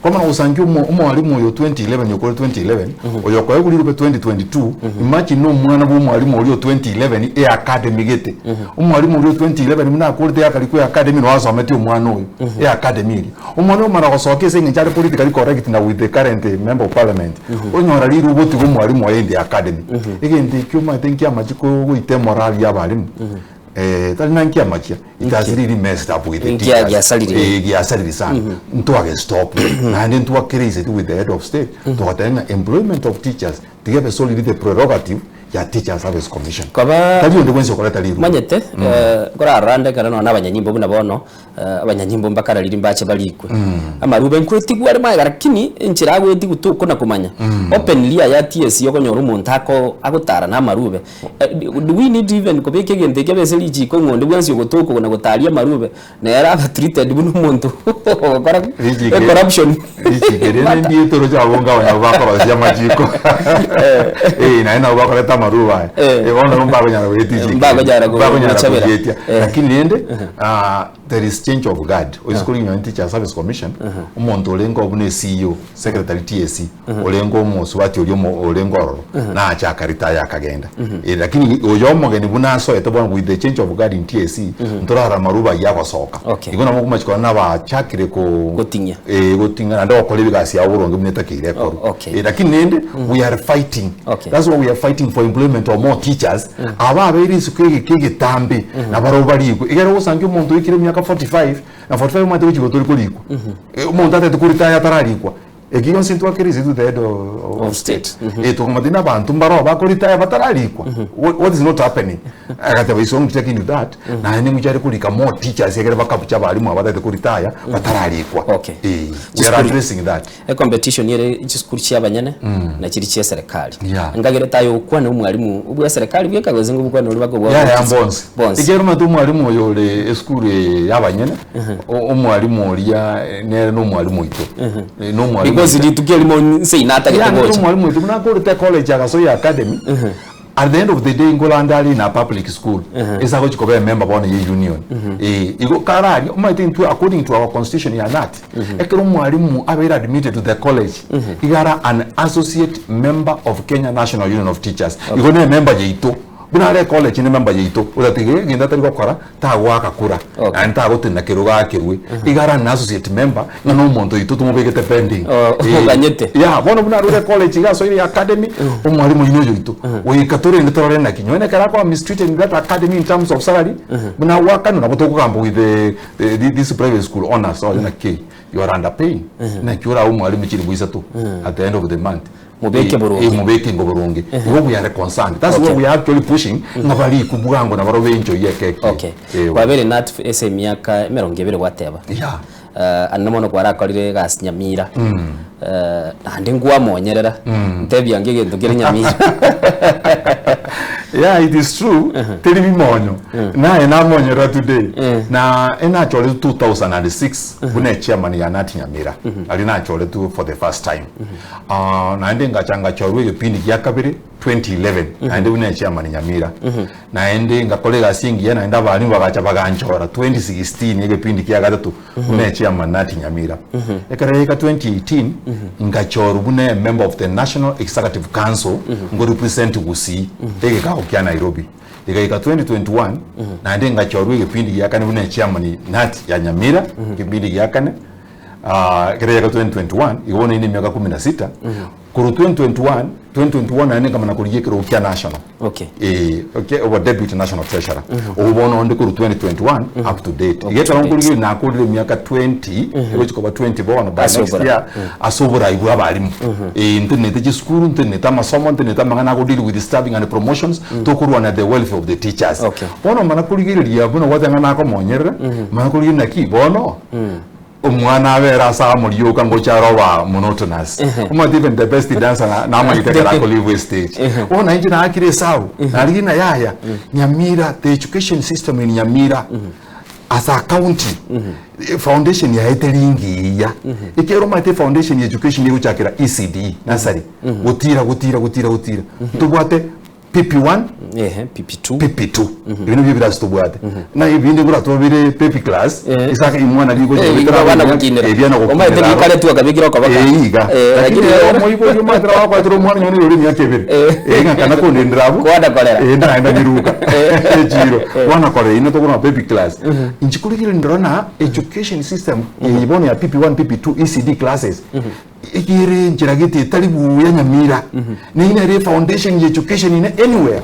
Speaker 2: Kwamana gosangia omo omwalimu. Omwalimu oyo 2011 okore 2011, oyo okoegwa rirobe 2022, imagine na omwana bwa omwalimu oria o 2011 e academy gete. Omwalimu oria o 2011 buna akorete akarikwa e academy noo asometie omwana oyo e academy eria. Omwana oyo omana gosoka ase eng'encho are politically correct na with the current member of parliament, onyora rirobe otiga omwalimu oye in the academy. Egento ekio omanyete nkiamache goita emorali ya abalimu. Eh, tari na nkiamachia it has really messed up with the
Speaker 1: Nkia-
Speaker 2: teachers.
Speaker 1: giasarire.
Speaker 2: Eh, giasarire sana ntwage stop naende ntwakereiseti with the head of state togateba ng'a employment of teachers tiga ebe solely the prerogative ya teacher service commission
Speaker 1: Koba-
Speaker 2: tari onde bwensi okoreta rirube
Speaker 1: Manyete, eh, nkorarora nde ekero nonya na abanyanyimbo buna bono, eh, abanyanyimbo mbakarariri mbache barikwe. Amarube nkwetigwa are magega lakini enchera agwetigwa tokona komanya. Openly aya TSC okonyora omonto ako agotara na amarube. Do we need even kobeka egento ekio ase richiko ng'a onde bwensi ogotoka na gotaria amarube nere abe treated buna omonto ogokora
Speaker 2: Richiko
Speaker 1: ecorruption?
Speaker 2: Richiko erio nendiete oroche abwo nkabanya bakorosia amachiko eh naende nabo bakoreta amarube aya
Speaker 1: Eh.
Speaker 2: Eh, bono nabo mbakonyara goetia richiko
Speaker 1: Mbakonyara go-
Speaker 2: mbakonyara
Speaker 1: gochabera.
Speaker 2: goyetia
Speaker 1: Eh.
Speaker 2: lakini rende ah, there is change of guard oise korigia nonye teacher service commission omonto orenge oo buna CEO secretary TSC orenge omosubati oria omo orenge ororo nache akaretire akagenda Eh, lakini oyo omogeni buna asoete bono with the change of guard in TSC ntorarora amaruba ayio agosoka
Speaker 1: Okay.
Speaker 2: igo nabo okomachi korora nabachakire ko
Speaker 1: Goting'ia.
Speaker 2: eh goting'ia naende gokora ebigasi yabo boronge buna etakeire ekorwe
Speaker 1: O- okay.
Speaker 2: Eh, lakini rende we are fighting
Speaker 1: Okay.
Speaker 2: that's why we are fighting for employment of more teachers aba abeire isiko egeka egetambe nabarobwo barikwe egere ogosangia omonto oikire emiaka 45 na 45 omanyete gochia gotori korikwa Eh, omonto atagete koritaya atararikwa Eki gionsi ntwakire ase to the head of,
Speaker 1: Of state.
Speaker 2: Eh, tokamanya na abanto mbaro bakoritaya batararikwa what, what is not happening agateba is wrong to take into that naende ngochare korika more teachers egere bakabucha abarimu aba batagete koritaya batararikwa
Speaker 1: Okay.
Speaker 2: eh, we are
Speaker 1: Chisukuru-
Speaker 2: addressing that
Speaker 1: Ecompetition ere chisukuru chia abanyene na chiria chia eserekari.
Speaker 2: Yeah.
Speaker 1: Nkagere tayo gokwana omwalimu obwa eserekari bweka gose ngobokwana oria baka obwa
Speaker 2: yaya
Speaker 1: bwa-
Speaker 2: bonsi
Speaker 1: bonsi.
Speaker 2: ekero omanyete omwalimu oyo ore esukuru eye ya abanyene o- omwalimu oria eh, nere na omwalimu oito Eh, na omwalimu
Speaker 1: Because
Speaker 2: oito.
Speaker 1: rituko erimo nse inatagete
Speaker 2: Yeah, nere
Speaker 1: gocha.
Speaker 2: omwalimu oito buna akorete college agasoa academy at the end of the day nkorande are in a public school ase agochi koba emember bono ye union Eh, igo kararia omanyete intwe according to our constitution ya KNUT ekero omwalimu abeire admitted to the college iga ara an associate member of Kenya National Union of Teachers igo ne emember yaito Buna are ecollege nememba yaito, otatige egento atari gokora tagoaka kura
Speaker 1: Okay.
Speaker 2: naende tagotenena kerogo akerwe iga are an associate member ng'a nomonto oito tomobegete pending
Speaker 1: Oh,
Speaker 2: Eh,
Speaker 1: oganyete.
Speaker 2: yeah, bono buna arure ecollege iga asoire academy omwalimu oino oyo oito goika torende torore naki nonye ekero akoba mistreated in that academy in terms of salary buna agoakanwa nabo tokogamba with the, the, this private school owners oye naki you are underpaying naki orae omwalimu chilifu isato at the end of the month
Speaker 1: Mobeke boronge.
Speaker 2: Eh, mobeke ingo boronge igo we are concerned that's
Speaker 1: Okay.
Speaker 2: why we are actually pushing ng'a barikwe bwango na barobwo enchoi eke eke
Speaker 1: Okay.
Speaker 2: Eh,
Speaker 1: Kwabeire nat ase emiaka emerongo ebere gwateba.
Speaker 2: yeah
Speaker 1: Eh, ande mono kwarakorire egasi Nyamira. Eh, naende nkwamonyerera. Ntebia nge egento kere Nyamira.
Speaker 2: yeah it is true teri bimonyo naye namonyerera today na enachoretwe 2006 buna echairman ya nat Nyamira aria nachoretwe for the first time Ah, naende ngacha ngachorwa egepindi gia kabere 2011 naende buna echairman Nyamira naende ngakora egasi engiya naende abalimu bagacha baganchora 2016 egepindi kia gatato buna echairman nati Nyamira ekero yaika 2018 ngachorwa buna emember of the National Executive Council ngo represent Gusii egekao kia Nairobi Egaika 2021 naende ngachorwa egepindi gia kane buna echairman nati ya Nyamira egepindi gia kane Ah, ekero yaika 2021 igo bono inde emiaka kumi na sita korwa 2021 2021 naende nkamana korigia ekerogo kia national
Speaker 1: Okay.
Speaker 2: Eh, okay, obo deputy national treasurer obo bono onde korwa 2021 up to date
Speaker 1: to
Speaker 2: iga ekero
Speaker 1: date.
Speaker 2: nkorigereria nakorire emiaka 20 egochi koba 20 bono by
Speaker 1: Ase
Speaker 2: next
Speaker 1: oborai.
Speaker 2: year ase oborai bwa abarimu Eh, ntenenete chisukuru ntenenete amasomo ntenenete amang'ana ago deal with staffing and promotions tokorwana the welfare of the teachers
Speaker 1: Okay.
Speaker 2: bono mana korigereria buna gwateba ng'a nakomonyerera mana korigereria naki bono Omwana abere ase amorioka ngocha aroba monotonous. Omanyete even the best dancer na- namanyete ekero akolive estage. Bono nainche naakire esabu, narigia ng'a yaya, Nyamira, the education system in Nyamira as a county, eh, foundation yaye teri ngiya. Ekero omanyete efoundation ya education egochakera ECD, nursery, gotira gotira gotira gotira. Ntobwate PP1,
Speaker 1: Ehe, PP2.
Speaker 2: PP2 ebi nabio ebirasi tobwate na ebinde buna tobire baby class
Speaker 1: Eh.
Speaker 2: isaka imwana bigocha
Speaker 1: Eh,
Speaker 2: bitara
Speaker 1: igo abana
Speaker 2: abana
Speaker 1: gokinera.
Speaker 2: ebiana
Speaker 1: Omanyete
Speaker 2: gokinera aro.
Speaker 1: bikare tu akabekire okoboko.
Speaker 2: Eh, iga
Speaker 1: Eh,
Speaker 2: lakini
Speaker 1: lakini-
Speaker 2: omoibori omanyete nabo akwatire omwana onye ore emiaka ebere
Speaker 1: Eh.
Speaker 2: Eh, ng'a kana kondendera abwo
Speaker 1: Kwana korera.
Speaker 2: Eh, ndaenda nyiruka echiro
Speaker 1: Eh.
Speaker 2: kwana korera ine tokona baby class inche korigereria ndora na education system eye bono ya PP1 PP2 ECD classes Ekere enchera gete etari buya nyamira neyio nere efoundation ya education ine anywhere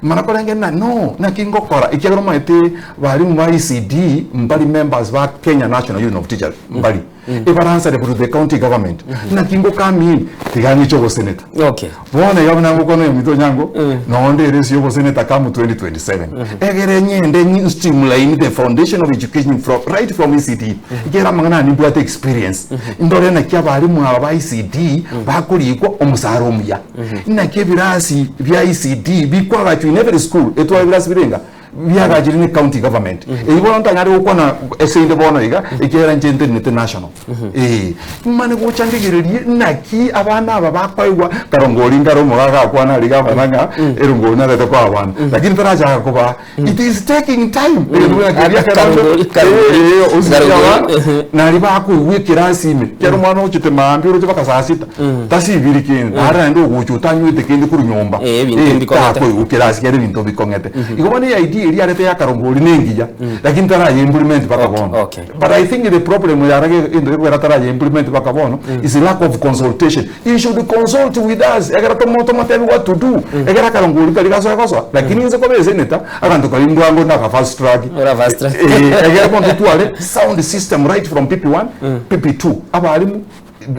Speaker 2: mana korenge na no naki ngokora ekiagera omanyete barimu ba ECD mbari members ba Kenya National Union of Teachers mbari ebare answerable to the county government naki ngo come in tiga ng'iche oboseneta
Speaker 1: Okay.
Speaker 2: bono iga buna ngokwana oyominto onyango nonde ere ase oboseneta come 2027 egere ng'ende ng'i streamline the foundation of education from right from ECD Ekero amang'ana aya nimbwate experience, ndore naki abalimu aba ba ECD bakorikwa omosaara omuya. Naki ebirasi bia ECD bikwagachwa in every school, etware ebirasi bire enga biagachire ne county government. Eyio bono ntanyare gokwana ase inde bono iga, ekiagera inche ntenenete national. Eh, mane gocha ndigererie naki abana aba bakoigwa karongori nkare omogaka akwana aria gavana ng'a erongori narete koa abana, lakini tarachaka kobaa It is taking time. Egento buna keria
Speaker 1: Karongori,
Speaker 2: karando-
Speaker 1: karongori.
Speaker 2: Eh, eh, osirie
Speaker 1: Karongori,
Speaker 2: abana,
Speaker 1: ehe.
Speaker 2: nari bakoigwa ekerasi ime kero omwana ochete maambia oroche mpaka saa sita tasibiri kende nare naende ogocha otanywete kende korwa nyomba
Speaker 1: Eh, ebinto
Speaker 2: Eh,
Speaker 1: mbikong'ete.
Speaker 2: takoigwa kerasi kere ebinto bikong'ete igo bono eidea eria arete ya karongori na engiya lakini taraye implement mpaka bono
Speaker 1: okay.
Speaker 2: but i think the problem yarage egento gekogera taraye implement mpaka bono is lack of consultation He should consult with us ekero tomo tomotebi what to do ekero akarongori kari gasoe gosoa lakini inse koba esenator abanto kari mbwango naka fast track
Speaker 1: Ora fast track.
Speaker 2: Eh, ekero bono totware sound system right from PP1 PP2 abarimu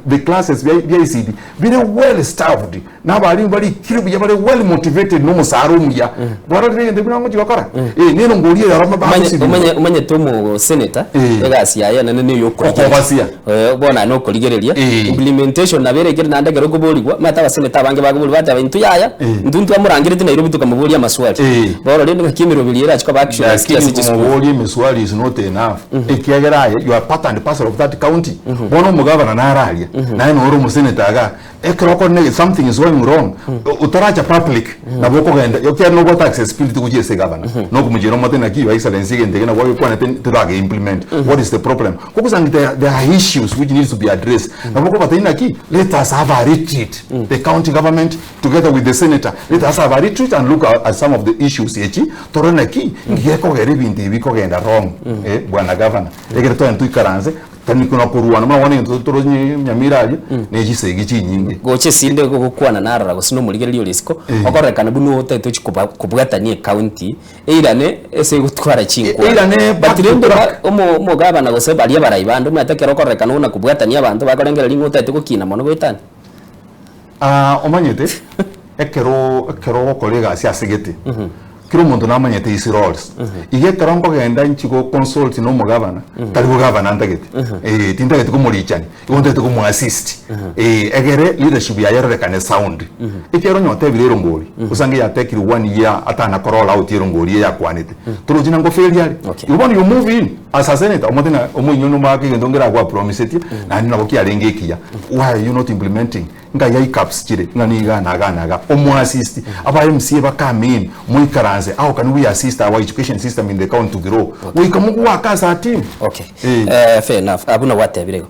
Speaker 2: the classes bia bia ECD bire well staffed na abarimu barikire buya bare well motivated na omosara omuya bwarorire egento buna ngochi gokora eh nerongori eye oro
Speaker 1: Omanye-
Speaker 2: bagosibia
Speaker 1: omanye- omanyete omoseneta
Speaker 2: Eh.
Speaker 1: egasi yaye enene niyo okorigereria.
Speaker 2: Okobasia.
Speaker 1: Eh, bono aye nokorigereria
Speaker 2: Eh.
Speaker 1: implementation nabo ere ekero naende ekero okoborigwa omanyete abaseneta abange bakoborigwa bateba intwe yaya
Speaker 2: Eh.
Speaker 1: intwe ntwamorangereti Nairobi tokamoboria amaswali
Speaker 2: Eh.
Speaker 1: bono rende ng'aki emeroberi erache koba actionized
Speaker 2: Lakini
Speaker 1: ase chisukuru
Speaker 2: komoboria emiswali is not enough ekiagera aye you are part and parcel of that county bono omogavana nare aria naye nore omoseneta igaa Ekero okorire something is going wrong, otaracha public, nabo okogenda, ekiagera nobwate accessibility gochia ase egavana, nokomochiera omote naki your excellency egento eke nabo ogekwanete torage implement, what is the problem? Kogosanga there, there are issues which needs to be addressed, nabo okobatebia naki let us have a retreat, the county government together with the senator, let us have a retreat and look at some of the issues echi, torore naki nki gekogera ebinto ebi bikogenda wrong, eh, bwana gavana, ekero twagenda toikaranse, Tari kona korwana buna bono egento toroche nyamira aria ne chisegi chinyinge.
Speaker 1: Gocha esinde gokwana narora gose nomorigereria ore isiko
Speaker 2: Eh.
Speaker 1: okorekana buna otagete ochi koba kobwatania ecounty eirane ase egotwara chinkwana.
Speaker 2: Eirane
Speaker 1: But
Speaker 2: back to
Speaker 1: rende ba
Speaker 2: track.
Speaker 1: omo omogabana gose baria abarai bande omanyete ekero okorekana buna kobwatania abanto bakorengereria ng'a otagete gokina mono goetania.
Speaker 2: Ah, omanyete ekero ekero ogokora egasi ase gete kera omonto namanyete his roles iga ekero nkogenda inchi go consult na omogavana tari bogavana ntagete eh, tintagete komorichani igo ntagete komo assist eh, egere leadership yaye erorekane sound ekero onye otebire erongori osange yatekire one year atana ko roll out erongori eye yakwanete torochi na ngoferi are
Speaker 1: Okay.
Speaker 2: igo bono you move in as a senator omote ng'a omoinyore nomwake egento nkere agwa promisetie naende nabo kiarenge ekiya why are you not implementing Ngai ai cups chire ng'a niga na iga na iga omo assist aba MCA ba come in moikaranse how can we assist our education system in the county to grow goika mogwaka as a team
Speaker 1: Okay.
Speaker 2: Eh.
Speaker 1: Eh, fair enough. Abwo nabo gwatebire igo.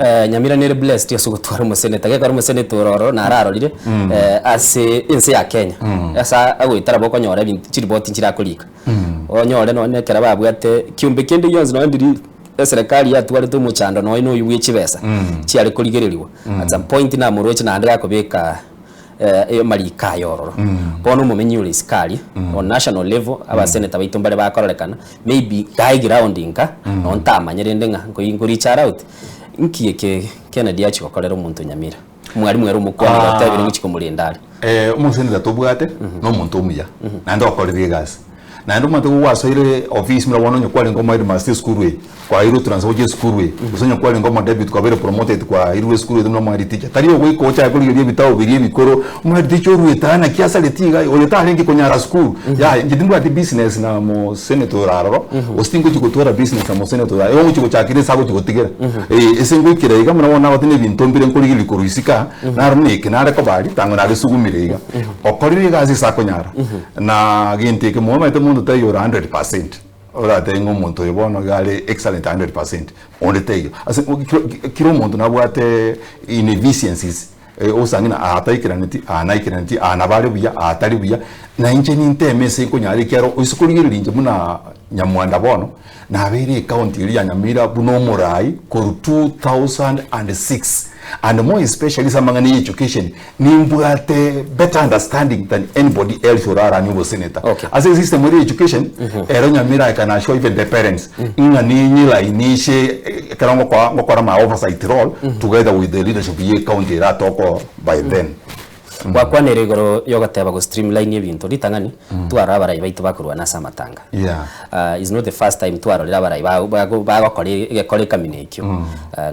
Speaker 1: Eh, Nyamira nere blessed ase ogotwara omoseneta. Gekora omoseneta ore ororo nararorire eh, ase ense ya Kenya. Ase agoetara bokonyora ebinto chiripoti nchirakorika. Onyore nonye ekero babwate kiombe kende gionsi nonye ndiri Eserekari yatwarete omochando nonya noyio bwe chibesa chiare korigererigwa. At some point namoroche naende gakobeka amariko aye ororo. Bono omomenyi ore isiko aria on national level abaseneta baito mbare bakororekana maybe gai ground nka nonye ntamanye rende ng'a nkoi nko reach out. Nki eke Kennedy achia gokorera omonto Nyamira? Mwarimu ere omokwanire otebire ng'ochia komorenda are.
Speaker 2: Omoseneta tobwate nomonto omuya naende okorire egasi. Naende omanyete gwasoire ofisi buna bono onye kwarenge omoheadmaster esukuru eye, kwairwe transfer gochia esukuru eye, gose onye kwarenge omodeputy kwabeire promoted kwairwe esukuru eye buna omohead teacher, tari ogoika ochake korigereria ebitabu biria ebikoro, omohead teacher oruete aa naki asareti iga, oyo tarenge konyara sukuru, yaya inche timbwati business na mosenator ore aroro, gose tingochi gotwara business na mosenator ore aroro, igo ngochi gochakera ase agochi gotigera. Eh, ase ngoikera iga buna bono nagoteba na ebinto mbire nkorigereria korwa isiko aa, naro buna eke nare koba aria, tang'o nagesugumire iga. Okorire egasi ase akonyara. Na gento eke momanyete monto taiyo ore 100%, oratebe ng'a omonto oyo bono iga are excellent 100%, onde taiyo. Ase kera omonto nabwate inefficiencies, osange ng'a aa taikeraneti, aa naikeraneti, aa nabo are buya, aa tari buya, na inche ninteme ase nkonyara ekiagera oise korigereria inche buna Nyamwanda bono, nabeire ecounty eria ya Nyamira buna omorai korwa 2006 and more especially ase amang'ana ya education nimbwate better understanding than anybody else oraranie obosenator.
Speaker 1: Okay.
Speaker 2: Ase esystem eria ya education, ero Nyamira I can assure even the parents ng'a ninyilainishe ekero ngokoa ngokora my oversight role together with the leadership ye ecounty eratoko by then.
Speaker 1: Gwakwanire igoro yogoteba go streamline ebinto ritang'ani twarora abarai baito bakorwana ase amatanga.
Speaker 2: Yeah.
Speaker 1: Is not the first time twarorire abarai ba- bago- bagokora egekora ekamina ekio.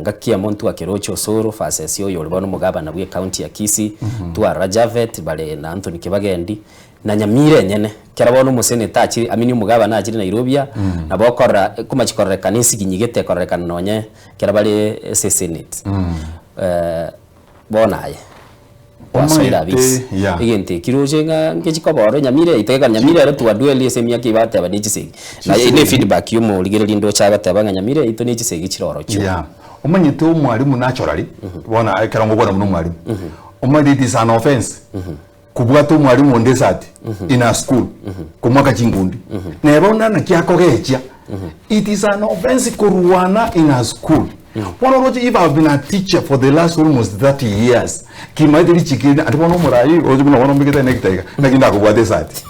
Speaker 1: Ngaki emo ntwakeroche Osoro versus oyo ore bono omogabana bwe ecounty ya Kisii, twarora Japhet bare na Anthony Kibagendi, na Nyamira enyene, ekero bono omoseneta achire I mean omogabana achire Nairobi aa, nabo okorora ekomachi kororekana esiginyi gete ekororekana nonye ekero bare ase esenate. Bono aye gwasoire abisi,
Speaker 2: Omanyete, yeah.
Speaker 1: egento eki roche ng'a ngechi koba oro Nyamira eye togekora Nyamira ero twadwell ase emiaka eyio bateba ne chisegi. Na
Speaker 2: Chisegi.
Speaker 1: ne feedback ya omorigereria ndoche agoteba ng'a Nyamira yaito ne chisegi chire oro chio.
Speaker 2: Yeah. Omanyete omwalimu naturally, bono ekero ngokwana buna omwalimu, omanyete it is an offense kobwata omwalimu onde esati in a school komwaka chinkundi. Neba onde naki akogechia, it is an offense korwana in a school. Bono oroche if I have been a teacher for the last almost 30 years, kimaete richiko eri ande bono omorai oroche buna bono mbegete enekita iga, naki ndakobwata esati.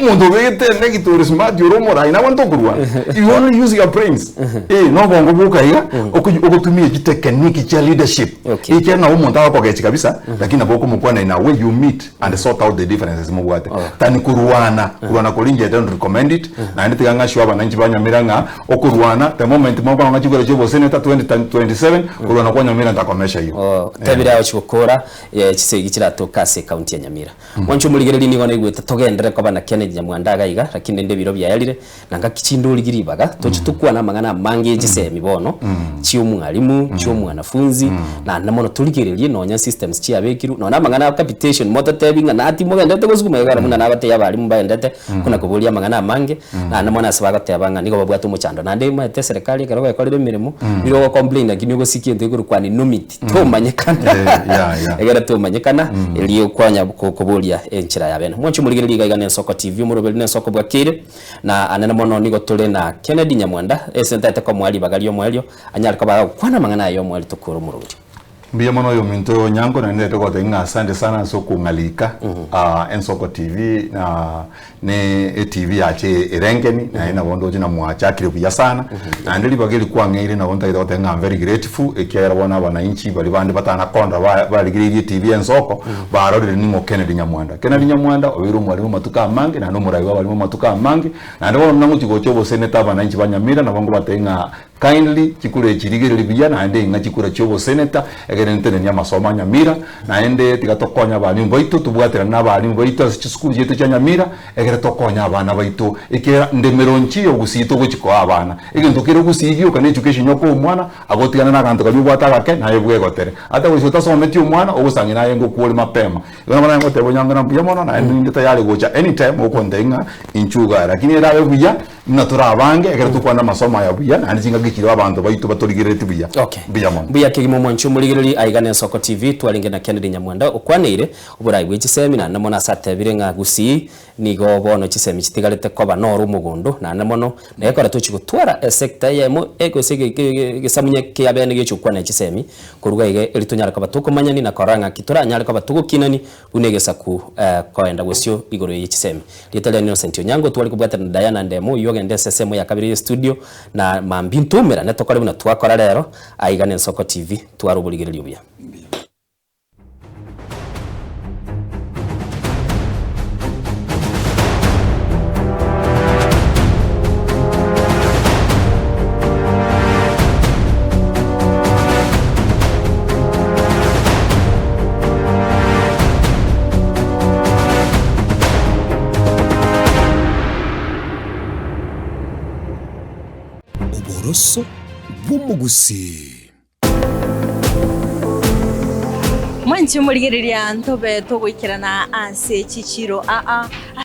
Speaker 2: Omonto obegete enekita ore smart ore omorai nabo ntokorwana. You only use your brains. Eh, na obongo bwoka iga, oko- ogotumia chitekeniki chia leadership.
Speaker 1: Okay.
Speaker 2: Ekiagera nabo omonto agokogechi kabisa, lakini nabo okomokwana in a way you meet and sort out the differences mobwate. Than korwana, korwana koria inche I don't recommend it, naende tiga ng'a sure abananchi ba Nyamira ng'a okorwana the moment mokona ng'a chikura chia oboseneta 2027, korwana kwa Nyamira ntakomesha iyo.
Speaker 1: Oh, tebire agochi gokora eh, chisegi chiratoke ase ecounty ya Nyamira. Mwanche omorigereria nigo naigwete togenderere koba na Kennedy Nyamwanda iga iga, lakini rende ebiro biaerire, na ngaki chinde origie ribaga, toche tokwane amang'ana amange ye chisemi bono, chia omwalimu, chia omwanafunzi, naende mono torigererie nonya systems chiabekirwe, nonya amang'ana a capitation mototebi ng'a nati mogenderete gosukuma iga buna nabatebia abalimu mbaendete kona koboria amang'ana amange, naende mono ase bagoteba ng'a nigo babwate omochando. Naende omanyete eserekari ekero gwekorire emeremo, nigo ogo complain lakini ogosikia egento gekorokwa anonymity, tomanyekana
Speaker 2: Eh, yeah, yeah.
Speaker 1: egere tomanyekana erio kwanya ko- koboria enchera ya bene. Mwanche omorigereria iga iga na Ensoko TV, omoroberi na Ensoko bwakire, na anene mono nigo tore na Kennedy Nyamwanda, ase ntaete komoa ribaga ri'omoerio, anyare koba agokwana amang'ana aye y'omoerio tokore omoroberi.
Speaker 2: Mbuya mono oyominto oyo Onyango naende ntaete gotebia ng'a asante sana ase okong'alika Ensoko TV na ne eTV yache erengeni naende nabo ndoche na mwachakire buya sana naende ribaga eri kwang'eire nabo ntagete goteba ng'a I'm very grateful ekiagera bono abananchi baria bande batanakonda ba- barigereirie eTV Ensoko barorire ning'o Kennedy Nyamwanda. Kennedy Nyamwanda obeire omwalimu amatuko amange naende omorai bwa abalimu amatuko amange naende bono buna ngochia gocha oboseneta abananchi ba Nyamira nabo ngobatebia ng'a Kindly chikura echi rigereria buya naende ing'a chikura chi'oboseneta egere ntenenie amasomo a Nyamira naende tiga tokonye abalimu baito tobwaterane na abalimu baito ase chisukuru chiaito chia Nyamira egere tokonye abana baito ekiagera ndemero nchiyo gusii togochi koa abana egento kere gusii gioka na education yokoa omwana agotigana na aganto karia obwate agake naye bwegotere ata gose otasometi omwana ogosang'ina aye ngokwa ore mapema igo nabo naye ngoteba onyango na mbuya mono naende ninde tayari gocha anytime okontebia ng'a inchuo igaa lakini erabe buya Buna tore abange, ekero tokwana amasomo aya buya, naende chingaki chiria abanto baito batorigerereti buya.
Speaker 1: Okay.
Speaker 2: Mbuya mono.
Speaker 1: Mbuya kegima omwanchi omorigereri aiga na Ensoko TV twarenge na Kennedy Nyamwanda okwaneire oborai bwe chisemi naende mono ase atebire ng'a Gusii nigo bono chisemi chitigarete koba noro omogondo naende mono na gekora tochi gotwara esector eyemo gose egesamunye kia bene gechi gokwana chisemi koruga iga eri tonyare koba tokomanyani na korora ng'aki toranyare koba togokinani Buna egesaku koenda bosio igoro ye chisemi. Rieta riane Innocent Onyango, tware kobwatana na Diana Ndemo oyio ogende ase esemo ya kabere ye studio na mambia ntumerane tokore buna twakora rero aiga na Ensoko TV tware oborigereria obuya.
Speaker 3: Oboroso bw'omogusii.
Speaker 6: Mwanche morigereria ntobe togoikerana ase chichiro aa.